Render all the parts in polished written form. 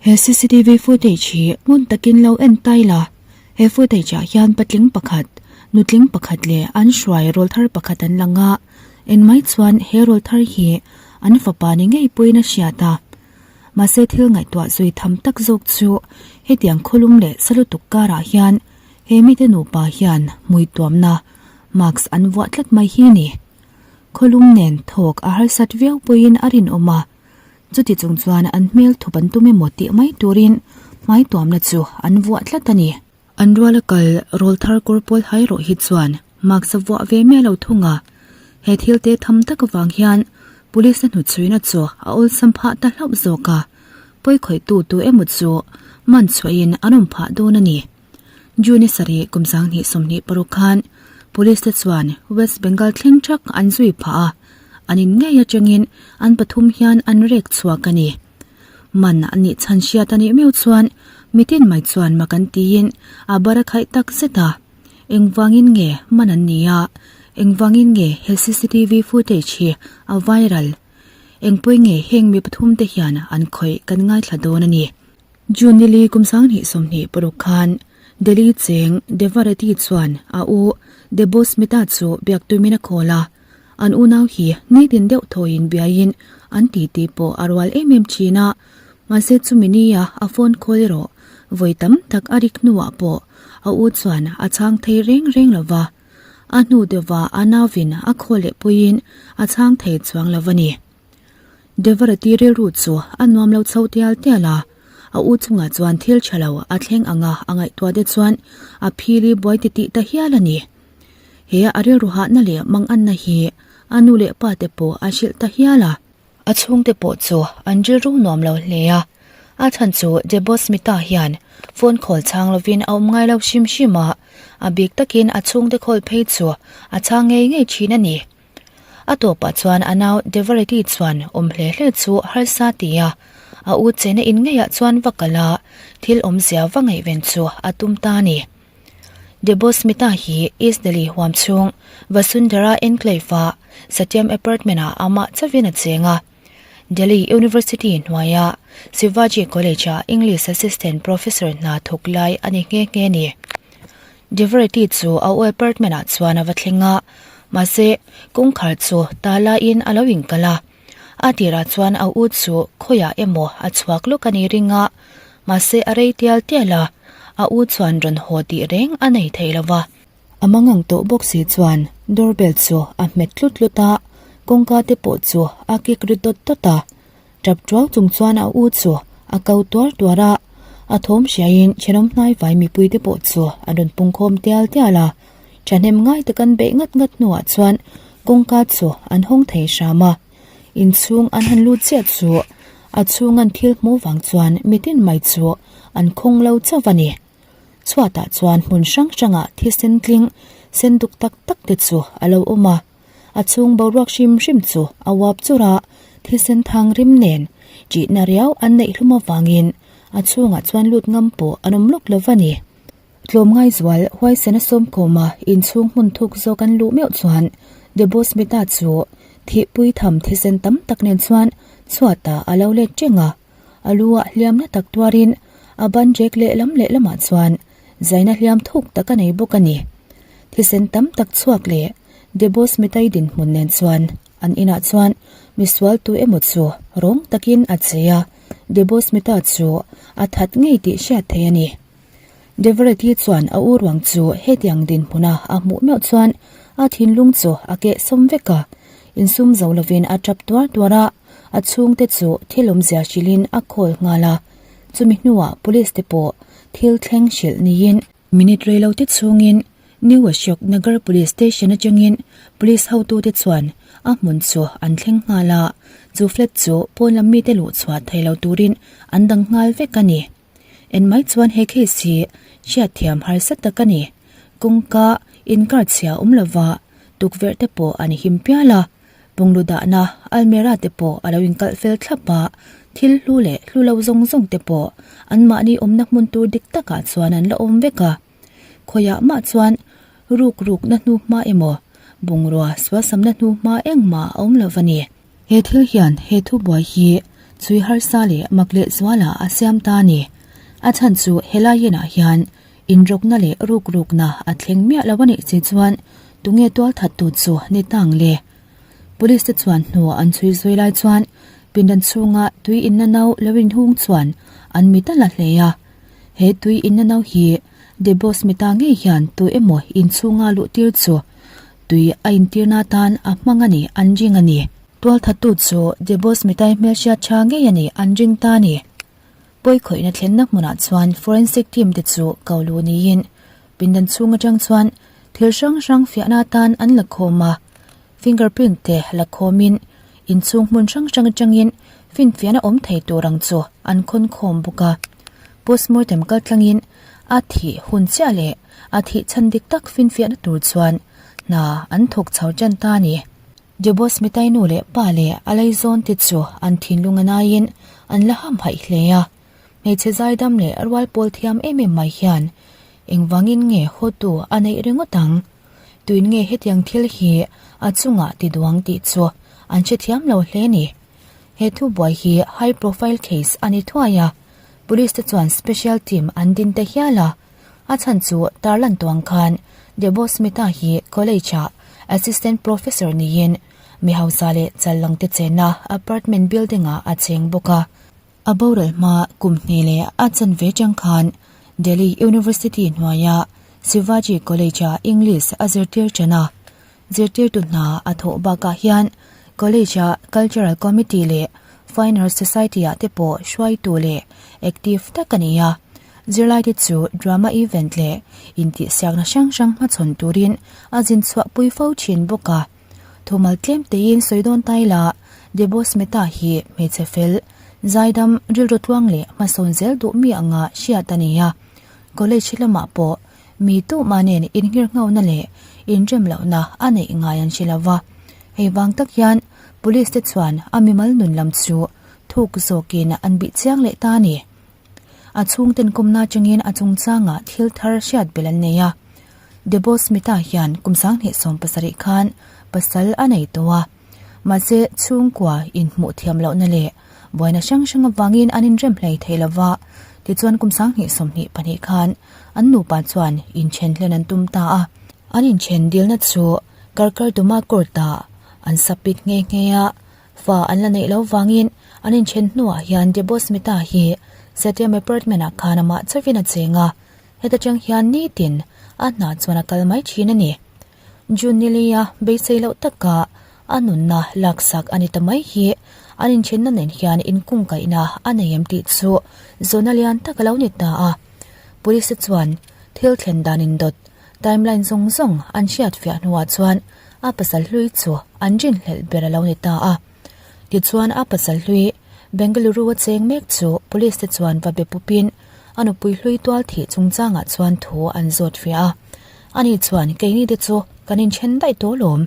He cctv footage hi ngun takin lo en tai la, he footage ah hian patling pakhat, nutling pakhat leh an hruai rawlthar pakhat an lang a, engmai chuan he rawlthar hi an fapa ni ngei pawhin a hriat a. Mahse thil ngaihtuah zui tham tak zawk chu hetiang khawlum leh sa lutuk karah hian he mite nupa hian hmui tuamna mask an vuah tlat mai hi ni. Khawlum nen thawk a harsat viau pawhin a rinawm a, chuti chung chuan an hmel thup an tum emaw tih mai turin hmai tuamna chu an vuah tlat a ni. An ruala kal rawl thar kawr pawl hai rawh hi chuan mask a vuah ve miah lo thung a, he thil te tham tak avang hian police a hnuchhuina chu a awlsam phah ta hlauh zawk a, pawi khawihtu tu emaw chu man chhuahin an awm phah dawn a ni. June sarih kum 2026 khan Police te chuan West Bengal thleng thak an zui phah a, an in ngei atangin an pathum hian an rek chhuak a ni. Man a nih chhan hriat a nih meuh chuan mitin mai chuan mak an tiin a bar a khaih tak zet a. Engvangin nge man an ni a? Engvangin nge he cctv footage hi a viral? Engpawih nge heng mi pathum te hian an khawih kan ngaithla dawn a ni. June nili kum 2026 khan Delhi cheng Devarati chuan a u Debosmita chu biak tumin a call a. An unau hi nitin deuh thawiin biaiin an titi pawh a rual em em thin a, mahse chumi nia a phone call erawh vawi tam tak a rik hnuah pawh a u chuan a chhang thei reng reng lo va, a hnu deuhva a nauvin a call leh puiin a chhang thei chuang lo a ni. Devarati rilru chu a nuam lo chho tial tial a, a u chungah chuan thil tha lo a thleng anga a ngaihtuah te chuan a phili buai titih ta hial a ni. He a rilru hahna leh manganna hi a nu leh pa te pawh a hrilh ta hial a. A chhungte pawh chu an rilru nuam lo hle a, a chhan chu Debosmita hian phone call chhang lovin a awm ngai lo hrim hrim a, a bik takin a chhungte call phei chu a chhang ngei ngei thin a ni. A tawpah chuan a nau Devarati chuan awm hle hle chu harsa ti a, a u chena in ngeiah chuan va kal a, thil awmzia va ngaihven chu a tum ta a ni. Debosmita hi East Delhi huam chhung Vasundhara Enclave-a Satyam Apartment-ah amah chauhin a cheng a. Delhi University hnuaia Shivaji College-ah English Assistant Professor hna thawk lai a ni nghe nghe a ni. Devarati chu a u apartment-ah chuan a va thleng a, mahse kawngkhar chu ta laiin a lo inkal a. A tirah chuan a u chu khawiah emaw a chhuak lawk a ni ring a, mahse a rei tial tial a, a u chuan rawn haw tih reng a nei thei lo va. A mangang tawh bawk si chuan doorbell chu a hmet tlut tlut a, kawngka te pawh chu a kik ri dawt dawt a. Tap tuau chung chuan a u chu a ko tuar tuar a, a thawm hriain thenawm hnai vai mipui te pawh chu an rawn pungkhawm tial tial a. Thahnem ngai tak an beih ngat ngat hnuah chuan kawngka chu an hawng thei hram a, inchhung an han lut chiah chu a chhung an thil hmuh vang chuan mitin mai chu an khawng lo chauh a ni. Chhuatah chuan hmun hrang hrangah thisen tling sen duk tak tak te chu a lo awm a, a chhung boruak hrim hrim chu a uap chur a, thisen thang rim nen ṭihna riau an neih hlum avangin a chhungah chuan lut ngam pawh an awm lawk lo va ni. Tlawmngai zual huaisen a sawmkhawm a, inchhung hmun thuk zawk an luh meuh chuan Debosmita chu thihpui tham thisen tam tak nen chuan chhuatah a lo let reng a, a lu ah hliamna tak tuarin a ban rek lehlam lehlamah chuan zaina hliam thuk tak a nei bawk a ni. Thisen tam tak chhuak leh Debosmitai dinhmun nen chuan an inah chuan misual tu emaw chu rawng takin a che a, Debosmita chu a that ngei tih hriat theih a ni. Devarati chuan a u ruang chu hetiang dinhmuna a hmuh meuh chuan a thinlung chu a keh sawm vek a, insum zo lovin a tap tuar tuar a, a chhungte chu thil awmzia hrilhin a call nghal a, chumi hnuah police te pawh thil thleng hrilh niin minute reilote chhungin New Ashok Nagar Police Station atangin police hotute chuan a hmun chu an thleng nghal a, chu flat chu pawn lam mite luh chhuah thei lo turin an dang nghal vek a ni. En mai chuan he case hi hriatthiam harsa tak a ni. Kawngka inkar chhia awm lova tukverh te pawh an him pial a, punglu dahna almera te pawh a lo inkalh fel thlap a, thil hlu leh hlu lo zawng zawng te pawh anmahni awmna hmun tur dik takah chuan an la awm vek a. Khawiah mah chuan ruk rukna hnu hma emaw bungrua sualsamna hnu hma engmah a awm lo va ni. He thil hian he thubuai hi. chhui harsa leh mak leh zualah a siam ta a ni. A chhan chu helai inah hian inrawkna leh rukrukna a thleng miah lo a nih si chuan tunge tualthattu chu ni tang le? Police te chuan hnu an chhui zui lai chuan pindan chhunga tui inna no lo inhung chuan an mit a la hle a. He tui inna no hi Debos mita ngei hian tu emaw inchhunga luh tir chu tui a intirna atan a hmang a ni an ring a ni. Tualthattu chu Debos mitai hmelhriat tha ngei a ni an ring ta a ni. Pawikhawihna thlenna hmunah chuan forensic team te chu ko luh niin pindan chhung atang chuan thil hrang hrang fiahna atan an la khawm a. Fingerprint te la khawmin inchhung hmun hrang hrang atangin finfiahna awm thei tur ang chu an khawn khawm bawk a. Postmortem kaltlangin a thih hun chiah leh a thih chhan dik tak finfiahna tur chuan hna an thawk chho tan ta a ni. Debos mitai nu leh pa leh a laizawn te chu an thinlung a naiin an la hamhaih hle a. Hmeichhe zaidam leh rual pawl thiam em em mai hian engvangin nge hawtu a neih ringawt ang? Tuin nge hetiang thil hi a chungah ti duang tih chu an hrethiam lo hle a ni. He thubuai hi high profile case a ni thuai a, police te chuan special team an din ta hial a. A chhan chu tarlan tuang khan Debosmita hi college ah assistant professor niin mi hausa leh challang te chenna apartment building ah a cheng bawk a. A boral hma kum hnih leh a chanve chang khan Delhi University hnuaia Shivaji College-ah English a zirtir ṭan a. Zirtirtu hna a thawh bakah hian College-a Cultural Committee leh Fine Arts Society-ah te pawh hruaitu leh active tak a ni a. Zirlaite chu drama event leh intihsiakna hrang hrang hmachhawn turin a zinchhuahpui fo ṭhin bawk a. Thumal tlem teiin sawi dawn ta ila, Debosmita hi hmeichhe fel, zaidam, rilru tluang leh hmasawn zel duh mi anga hriat a ni a. College lamah pawh mi tuhmah nen inngirnghauna leh inrem lohna a neih ngai an hre lo va. Hei vang tak hian Police te chuan a mimal nun lam chu thuk zawkin an bih chiang leh ta a ni. A chhungten kawmna atangin a chungchangah thil thar hriat belh an nei a. Debosmita hian kum 2017 khan pasal a nei tawh a. Mahse, chhungkua inhmuh thiam lohna leh buaina hrang hrang avangin an inrem hlei thei lo va. Tichuan kum 2022 khan an nupa chuan inthen hlen an tum ta a. An inthen dilna chu Karkartuma court-ah an submit nghe nghe a. Fa an la neih loh vangin an inthen hnuah hian Debosmita hi Satyam apartment-ah khan amah chauhin a cheng a, heta tang hian nitin a hna chuan a kal mai thin a ni. June Nili-a beisei loh taka a nunna laksak a ni ta mai hi an inthenna nen hian inkungkaihna a nei em tih chu zawhna lian tak a lo ni ta a. Police te chuan thil thlen dan indawt Timeline zawng zawng an hriat fiah hnuah chuan a pasal hlui chu an rinhlelh ber a lo ni ta a. Tichuan a pasal hlui Bengaluru a cheng mek chu police te chuan va be pupin a nupui hlui tual thih chungchangah chuan thu an zawt fiah a. Ani chuan keini te chu kan inthen daih tawh lawm,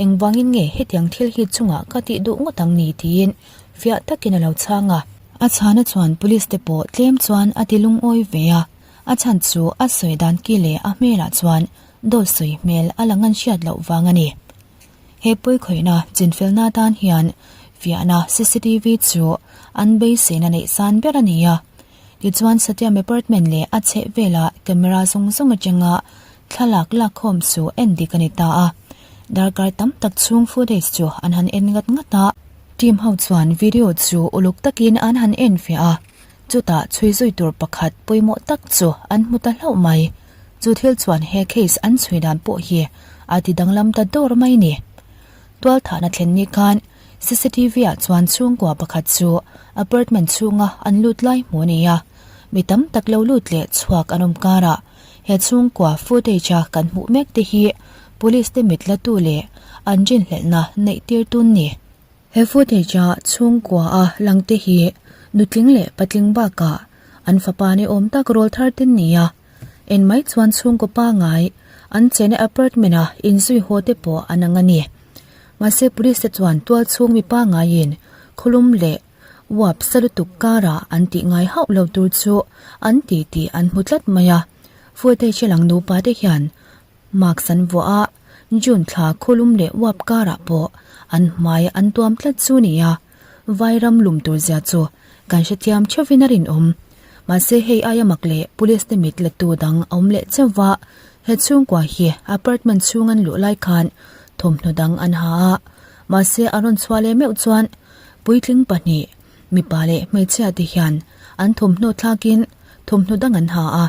engvangin nge hetiang thil hi chungah ka tih duh ngawt ang ni tiin fiah takin a lo chhang a. A chhana chuan police te pawh tlem chuan a ti lungawi ve a. A chhan chu a sawi dan ki leh a hmelah chuan dawt sawi hmel a la ngan hriat loh vang a ni. He pawikhawihna chinfelna atan hian fiahna cctv chu an beiseina neih san ber a ni a. Tichuan Satyam apartment leh a chheh vela camera zawng zawng atanga thlalak lakkhawm chu en dik a ni ta a. Darkar tam tak chhung footage chu an han en ngat ngat a. Team ho chuan video chu uluk takin an han en fiah a. Chutah chhui zui tur pakhat pawimawh tak chu an hmu ta hlauh mai. Chu thil chuan he case an chhui dan pawh hi a ti danglam ta dawr mai ni. Tualthahna thlen ni khan cctv ah chuan chhungkua pakhat chu apartment chhunga an lut lai hmuh a ni a. Mi tam tak lo lut leh chhuak an awm karah he chhungkua footage a kan hmuh mek te hi police te mit la tu leh an rinhlelhna neih tir tun ni. He footage a chhungkua a lang te hi nutling leh patling bakah an fapa ni awm tak rawl thar te ni a, en mai chuan chhungkaw pangai an chena apartment a inzui haw te pawh an ang a ni. Mahse police te chuan tual chhung mi pangaiin khawlum leh uap sa lutuk karah an tih ngai hauh lo tur chu an ti tih an hmu tlat mai a, footage a lang nupa te hian Mask an vuah a, June thla khawlum leh uap karah pawh an hmai an tuam tlat chu nia. Vairam lum tur zia chu kan hrethiam theuhin a rinawm. Mahse hei aia mak leh police te mit la tu dang a awm leh chauh va, he chhungkua hi apartment chhung an luh lai khan thawmhnaw dang an ha a, mahse a rawn chhuah leh meuh chuan puitling pahnih, mipa leh hmeichhia te hian an thawmhnaw thlakin thawmhnaw dang an ha a,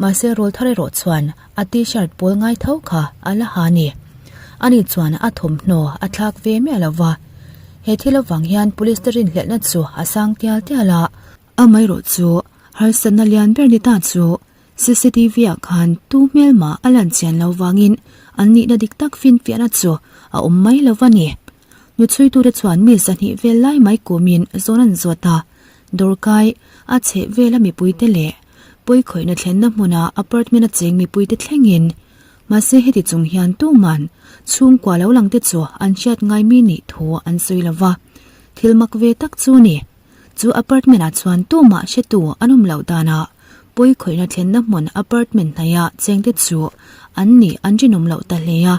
mahse rawl thar erawh chuan a t-shirt pawl ngai tho kha a la ha a ni. Ani chuan a thawmhnaw a thlak ve miah lo va, he thil avang hian police te rinhlelhna chu a sang tial tial a. Amaherawh chu harsatna lian ber ni ta chu CCTV ah khan tu hmel mah a lan chian lo vangin an nihna dik tak finfiahna chu a awm mai lo va ni. Nu chhuitute chuan mi 200 vel lai mai kumin zawn an zawt a, dawrkai a chheh vela mipuite leh pawikhawihna thlenna hmuna apartment a cheng mipuite thlengin mahse heti chung hian tuman chhungkua lo langte chu an hriat ngai mi nih thu an sawi lo va, thil mak ve tak chu ni. Chu apartment ah chuan tumah hretu an awm loh danah pawikhawihna thlenna hmun apartment hnaihah chengte chu an nih an rinawm loh ta hle a.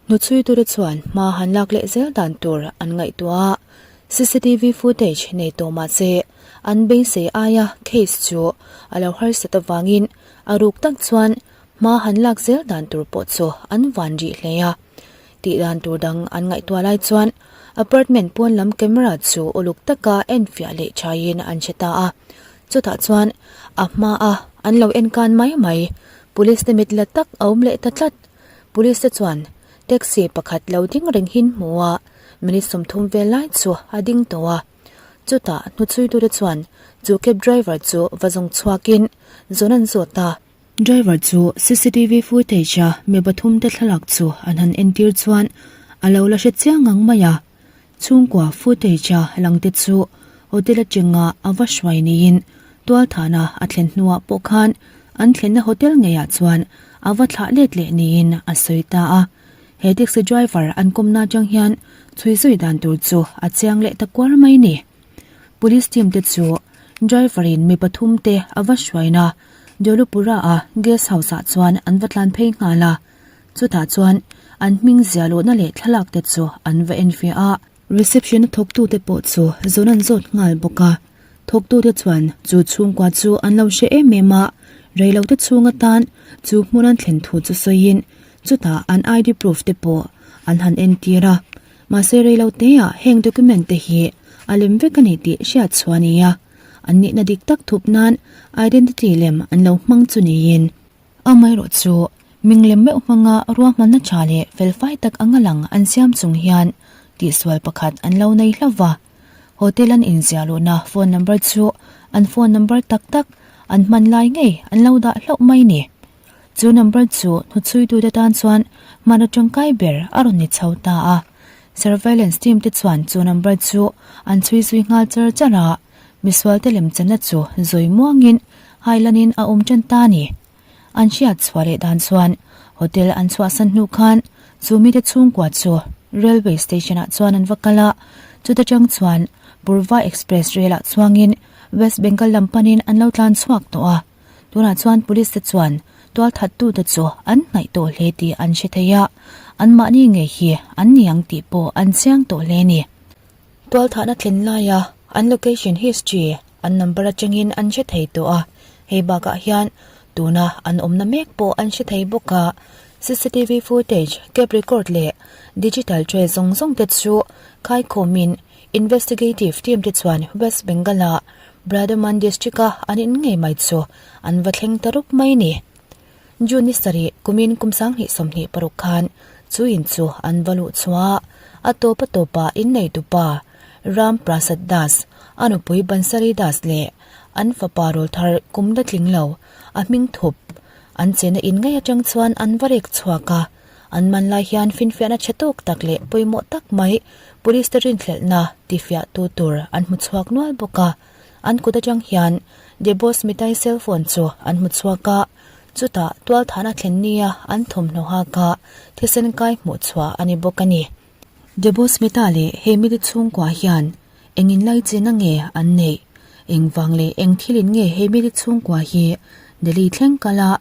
Hnuchhuitute chuan hma han lak leh zel dan tur an ngaihtuah a, cctv footage nei tawh mah se an beisei aia case chu a lo harsat avangin a ruk tak chuan hma han lak zel dan tur pawh chu an van rih hle a. Tih dan tur dang an ngaihtuah lai chuan apartment pawn lam camera chu uluk taka enfiah leh thaiin an hre ta a. Chutah chuan a hmaa an lo enkan mai mai police te mit la tak a awm leh ta tlat. Police te chuan taxi pakhat lo ding reng hin hmu a, minute 30 vel lai chu a ding tawh a. Chutah hnuchhuitute chuan chu cab driver chu va zawng chhuakin zawn an zawt a. Driver chu cctv footage a mi pathum te thlalak chu an han entir chuan a lo la hre chiang ang mai a. Chhungkua footage a lang te chu hotel atanga a va hruai niin tualthahna a thlen hnuah pawh khan an thlenna hotel ngeiah chuan a va thlah let leh niin a sawi ta a. He taxi driver an kawmna atang hian chhui zui dan tur chu a chiang leh ta kuar mai ni. Police team te chu driver in mi pathum te a va hruaina Jolupura a guest house ah chuan an va tlan phei nghal a. Chutah chuan an hming zia lohna leh thlalak te chu an va enfiah a. Reception a thawktute pawh chu zawn an zawt nghal bawk a. Thawktute chuan chu chhungkua chu an lo hre em em a, reilote chhung atan chu hmun an thlen thu chu sawiin chutah an ID proof te pawh an han entir a. Mahse reiloteah heng document te hi a lem vek a ni tih hriat chhuah a ni a, an nihna dik tak thup nan identity lem an lo hmang chu niin. Amaherawh chu, ming lem meuh hmanga ruahmanna tha leh felfai tak anga lang an siam chung hian tihsual pakhat an lo nei hlauh va. Hotel an inziah luhna phone number chu an phone number tak tak an hman lai ngei an lo dah hlauh mai ni. Chu number chu hnuchhuitute tan chuan hman a tangkai ber a rawn ni chho ta a. Surveillance team te chuan chu number chu an chhui zui nghal char char a. Misualte lemchanna chu zawi muangin hailanin a awm tan ta a ni. An hriat chhuah leh dan chuan hotel an chhuahsan hnu khan chu mite chhungkua chu railway station ah chuan an va kal a, chuta tang chuan Purva Express rail ah chuangin West Bengal lam panin an lo tlan chhuak tawh a. Tunah chuan police te chuan tualthattute chu an hnaih tawh hle tih an hre thei a, anmahni ngei hi an ni ang tih pawh an chiang tawh hle a ni. Tualthahna thlen laia an location history an number atangin an hre thei tawh a, hei bakah hian tuna an awmna mek pawh an hre thei bawk a. Cctv footage, cab record leh digital trail zawng zawng te chu khaikhawmin investigative team te chuan West Bengal-a Bradhaman district-a an in ngei mai chu an va thleng ta rup mai ni. June ni sarih kumin kum 2026 khan chu in chu an va luh chhuah a, a tawp a tawpah innei tupa Ram Prasad Das, a nupui Bansari Das leh an fapa rawlthar kum la tling lo a hming thup an chena in ngei atang chuan an va rek chhuak a, an man lai hian finfiahna chhe tawk tak leh pawimawh tak mai police te rinhlelhna tifiah tu tur an hmu chhuak nual bawk a. An kut atang hian Debos Mitai cellphone chu an hmu chhuak a, chutah tualthahna thlen nia an thawmhnaw hak a thisen kai hmuh chhuah a ni bawk a ni. Debos Mita leh he mite chhungkua hian eng inlaichin a nge an neih? Engvang leh eng thilin nge he mite chhungkua hi Delhi thleng kal a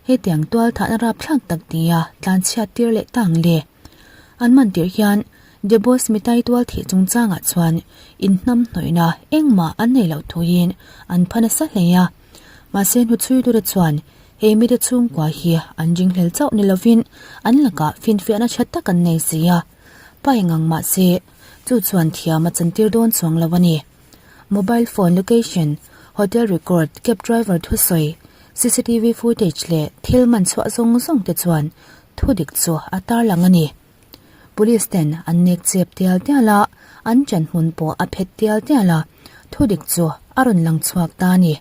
hetiang tualthahna rapthlak tak tia tlanchhiat tir leh ta ang le? An man tirh hian. Debosmitai tual thih chungchangah chuan inhnamhnawihna engmah an nei loh thuin an pha nasa hle a. Mahse hnuchhuiture chuan he mite chhungkua hi an ringhlel chauh ni lovin an lakah finfiahna tha tak an nei si a. Pa engang mahse chu chuan thiam a chantir dawn chuang lo a ni. Mobile phone location, hotel record, cab driver thusawi, cctv footage leh thil man chhuah zawng zawng te chuan thudik chu a tarlang a ni. Police ten an nek chep tial tial a, an ṭan hmun pawh a phet tial tial a, thudik chu a rawn lang chhuak ta a ni.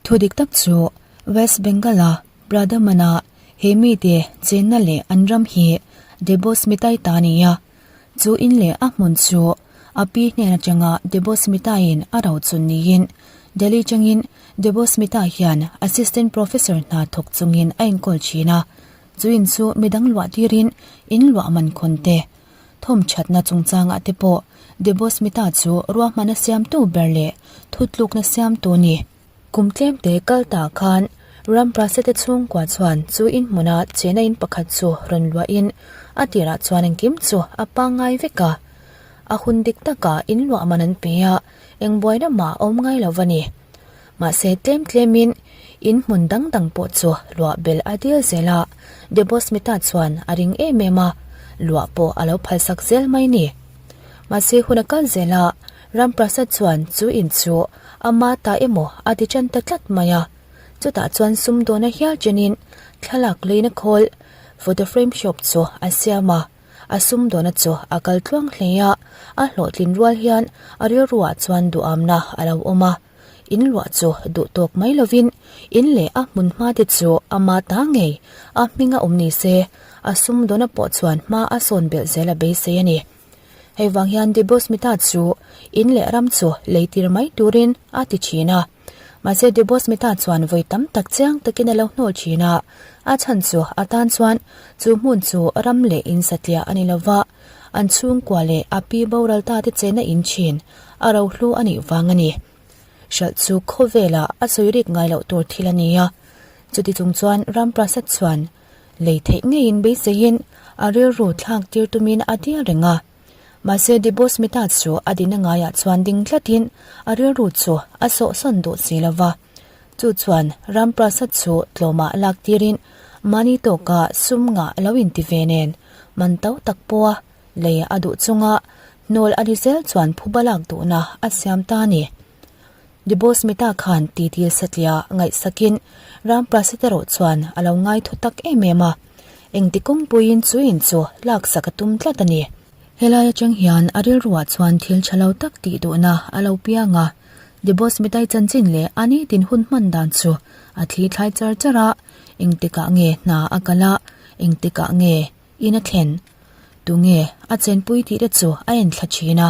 Thudik tak chu West Bengal-a Bradhaman-a he mite chenna leh an ram hi Debosmitai ta a ni a, chu in leh a hmun chu a pi hnen atanga Debosmitai-in a rochun niin Delhi changin Debosmita hian Assistant Professor hna thawk chungin a enkawl thin a. Chu in chu midang luah tirin in luah man khawn te, thawm thatna chungchangah te pawh Debosmita chu ruahmana siamtu ber leh thutlukna siamtu a ni. Kum tlemte kal ta khan Ramprasete chhungkua chuan chu in hmuna chena in pakhat chu rawn luahin a tirah chuan engkim chu a pangngai vek a. A hun dik takah in luah man an pe a, eng buaina mah a awm ngai lo va ni. Mahse tlem tlemin in hmun dang dang pawh chu luah bel a dil zel a, Debosmita chuan a ring em em a, luah pawh a lo phalsak zel mai ni. Mahse hun a kal zel a, Ramprasad chuan chu in chu ama ta emaw a ti tan ta tlat mai a, chutah chuan sumdawna hial chenin thlalak leina khawl photo frame shop chu a siam a. A sumdawna chu a kal tluang hle a, a hlawhtlin rual hian a rilruah chuan duhamna a lo awm a. In luah chu duh tawk mai lovin in leh a hmun hma te chu ama ta ngei a hming a awm ni se, a sumdawna pawh chuan hma a sawn belh zel a beisei a ni. Hei vang hian Debosmita chu in leh ram chu lei tir mai turin a ti thin a. Mahse Debosmita chuan vawi tam tak chiang takin a lo hnawl thin a, a chhan chu a tan chuan chu hmun chu ram leh in satliah a ni lova, an chhungkua leh a pi boral ta te chenna in thin a rohlu a nih vang a ni. Hralh chu khawvelah a sawi rik ngai loh tur thil a ni a, chuti chung chuan Ramprasad chuan lei theih ngeiin beiseiin a rilru thlak tir tumin a dil reng a. Mahse Debosmita chu a dina ngaiah chuan ding tlatin a rilru chu a sawhsawn duh si lo va. Chu chuan Ramprasad chu tlawmah lak tirin mahni tawka sum ngah lo inti ve nen man to tak pawha lei a duh chunga hnawl a ni zel chuan phuba lak duhna a siam ta a ni. Debosmita khan titi satliah ngaihsakin Ramprasad erawh chuan a lo ngaithu tak em em a. Engti kawngpuiin chu in chu laksak a tum tlat a ni. Helai atang hian a rilruah chuan thil tha lo tak tih duhna a lo piang a. Debosmitai chanchin leh a nitin hun hman dan chu a thli thlai char char a, engtikah nge hna a kal a, engtikah nge in a thlen, tunge a chenpui tih te chu a enthla thin a.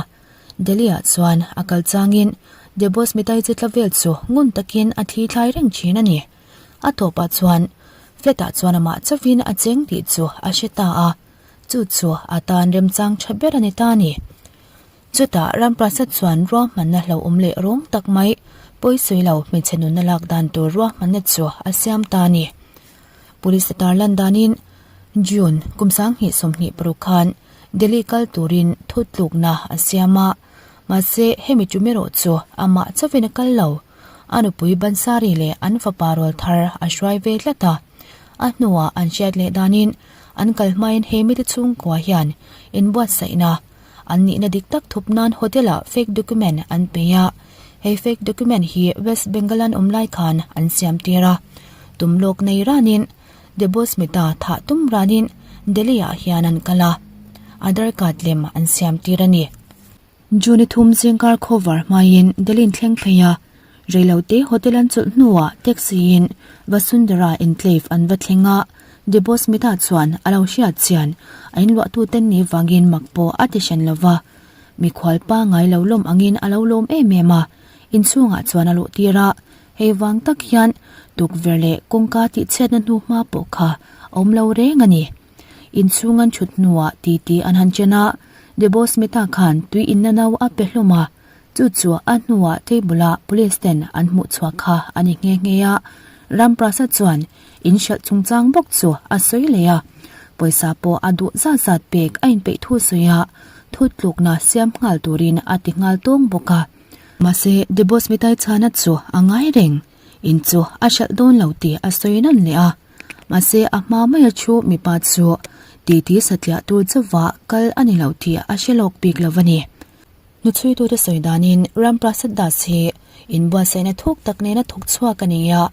Delhi-ah chuan a kal changin Debosmitai che tla vel chu ngun takin a thli thlai reng thin a ni. A tawpah chuan flat-ah chuan amah chauhin a cheng tih chu a hre ta a, chu chu a tan remchang tha ber a ni ta a ni. Chutah Ramprasad chuan ruahmanna hlauhawm leh rawng tak mai pawisawi lo hmeichhe nunna lak dan tur ruahmanna chu a siam ta a ni. Police te tarlan danin June kum 2026 khan Delhi kal turin thutlukna a siam a, mahse hemi tum erawh chu amah chauhin a kal lo. A nupui Bansari leh an fapa rawl thar a hruai ve tlat a. A hnuah an hriat leh danin an kal hmain he mite chhungkua hian inbuatsaihna an nihna dik tak thup nan hotel-ah fake document an pe a. Hei fake document hi West Bengal an awm lai khan an siam tir a. Tum lawk nei ranin Debosmita thah tum ranin Delhi-ah hian an kal a. Aadhar card lem an siam tir a ni. June thum zingkar khawvar hmaiin Delhi thleng thlei a, reilote hotel an chawlh hnuah taxi-in Vasundhara Enclave an va thleng a, Debosmita chuan a lo hriat chian a inluahtuten ni vangin mak pawh a ti hran lo va, mikhual pangngai lo lawm angin a lo lawm em em a, inchhungah chuan a luh tir a, hei vang tak hian tukverh leh kawngka tihchhiatna hnu hma pawh kha a awm lo reng a ni. Inchhung an thut hnuah titi an han chen a, Debosmita khan tui inna no a pe hlawm a, chu chu a hnuah table-a police ten an hmuh chhuah kha a ni nghe nghe a. Ramprasad chuan in hralh chungchang bawk chu a sawi leh a, pawisa pawh a duh zat zat pek a inpeih thu sawi a. Thutlukna siam nghal turin a ti nghal tawng bawk a. Mahse, Debosmitai chhana chu a ngai reng. In chu a hralh dawn lo tih a sawi nawn leh a. Mahse, a hma maia thu mipa chu titi satliah tur chauva kal a ni lo tih a hre lawk bik lo a ni. Hnuchhuitute sawi danin Ramprasad Das hi inbuatsaihna thuk tak nena thawk chhuak a ni a.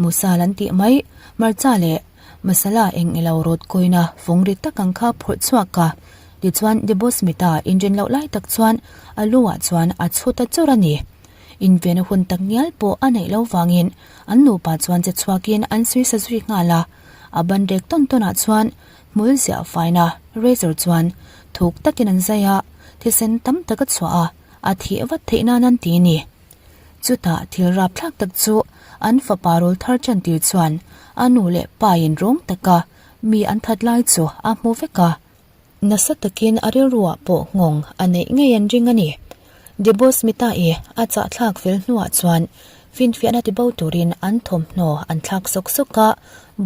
Musal an tih mai, hmarcha leh masala eng ilo rawt kawina fawng rit tak ang kha phawrh chhuak a. Tichuan, Debosmita inrin loh lai tak chuan a lu ah chuan a chhut a chawr a ni. Invena hun tak ngial pawh a neih loh vangin an nupa chuan che chhuakin an sui sa zui nghal a. A ban rek tawn tawn ah chuan hmul ziah faina razor chuan thuk takin an zai a, thisen tam tak a chhuah a, a thih vat theih nan an ti a ni. Chutah thil rapthlak tak chu an fapa rawl thar chantir chuan a nu leh pa in rawng taka mi an that lai chu a hmu vek a. Nasa takin a rilruah pawh nghawng a neih ngei an ring a ni. Debosmita-i a chahthlak fel hnuah chuan finfiahna tibo turin an thawmhnaw an thlak sawk sawk a,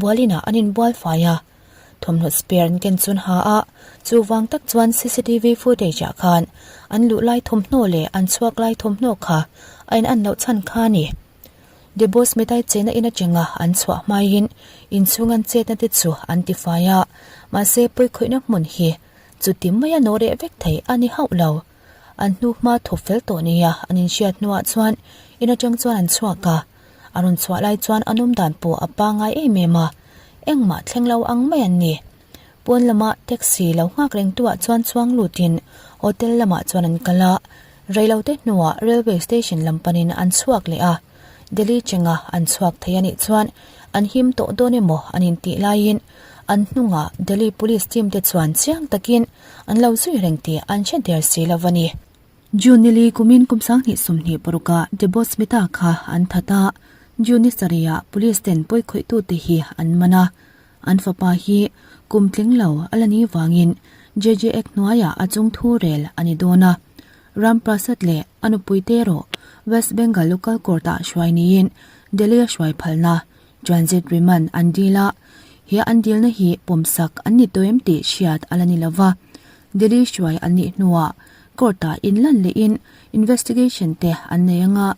bualinah an inbual fai a. Thawmhnaw spare an ken chun ha a, chuvang tak chuan cctv footage ah khan an luh lai thawmhnaw leh an chhuak lai thawmhnaw kha a in an loh chhan kha a ni. Debosmita-i chena in atanga an chhuah hmaiin inchhung an chetna te chu an tifai a, mahse pawikhawihna hmun hi chuti maia nawh reh vek thei a ni hauh lo. An hnu hma thawp fel tawh nia an inhriat hnuah chuan in atang chuan an chhuak a, a rawn chhuah lai chuan an awm dan pawh a pangai em em a, engmah thleng lo ang mai an ni. Pawn lama taxi lo nghak reng tuah chuan chuang lutin hotel lamah chuan an kal a, reilote hnuah railway station lam panin an chhuak leh a, Delhi chenga an chhuak thei a nih chuan an him tawh dawn emaw an intih laiin an hnungah Delhi police team te chuan chiang takin an lo zui reng tih an hre der si lo a ni. June nili kumin kum 2020 parukah Debosmita kha an that a, June ni sarihah police ten pawikhawih-tute hi an man a. An fapa hi kum tling lo a la ni vangin JJ Act hnuaiah a chung thu rel a ni dawn a. Ram Prasad leh a nupuite erawh West Bengal Local Court-ah hruai niin Delhi-a hruai phalna Transit remand an dil a, he an dilna hi pawmsak an ni tawh em tih hriat a la ni lo va. Delhi hruai an nih hnuah court-ah inlan lehin investigation te an nei ang a,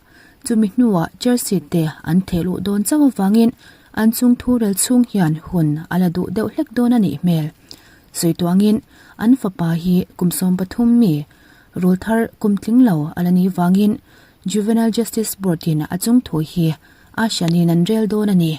chumi hnuah charge sheet te an theh luh dawn chauh avangin an chung thu rel chhung hian hun a la duh deuh hlek dawn a nih hmel. Sawi tuangin an fapa hi kum 13 mi rul thar kum tling lo a la nih vangin Juvenile Justice Board-in a chung thu hi a hranin an rel dawn a ni.